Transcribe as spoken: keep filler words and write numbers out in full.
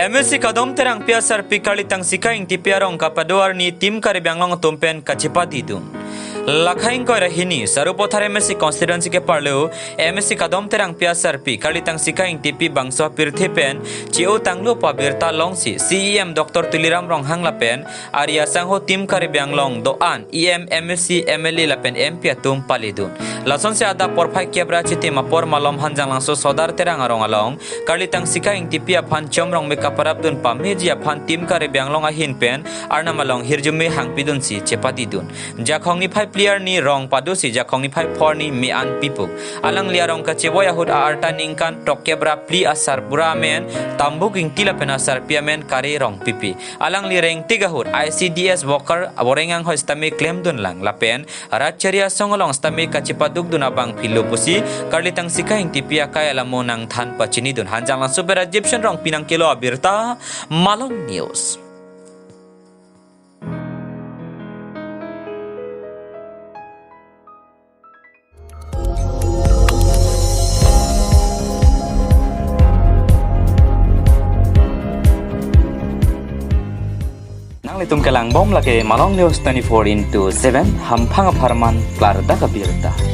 M A C Kadom Terangpi asarpi Karli Tangsika Ingtipi arong kapado arni Team Karbi Anglong atum pen kachepatidun. Lakhai ingkoi ra hini, Sarupathar M A C constituency keparlo, M A C Kadom Terangpi asarpi Karli Tangsika Ingtipi bangso apirthe pen che-o tanglo pu abirta longsi, C E M Doctor Tuliram Ronghang lapen ari asangho Team Karbi Anglong do-an, E M, M A C, M L A lapen M P atum paledun. Lasonsi adap porphai kep ra chitim apor malom Hanjanglangso Sodar Terang arong along, Karli Tangsika Ingtipi aphan Chom Rongme kaparapdun pameji aphan Team Karbi Anglong ahin pen Arnam along hirjume hangpidunsi chepatidun. Jakhong niphai phli arni rong padosi Jakhong niphai pho arni me-an pipo. Alangli arong kachevoi ahut a-arta ningkan throk kep ra phli asarbura amen Tambuk Ingti lapen asarpi amen Kare Rongpipi. Alangli rengtik ahut I C D S worker Boreng Anghoi sitame klemdunlang lapen Ratchari asong along sitame kachepadukdun abang philo pusi Karli Tangsika Ingtipi akai alamo nangthan pachinidun. Hanjanglangso pen Rajiv Shen Rongpi nangkelo abirta, Malong News. Nanglitum kelangbom lake Malong News twenty-four into seven, hamphang apharman klardak abirta.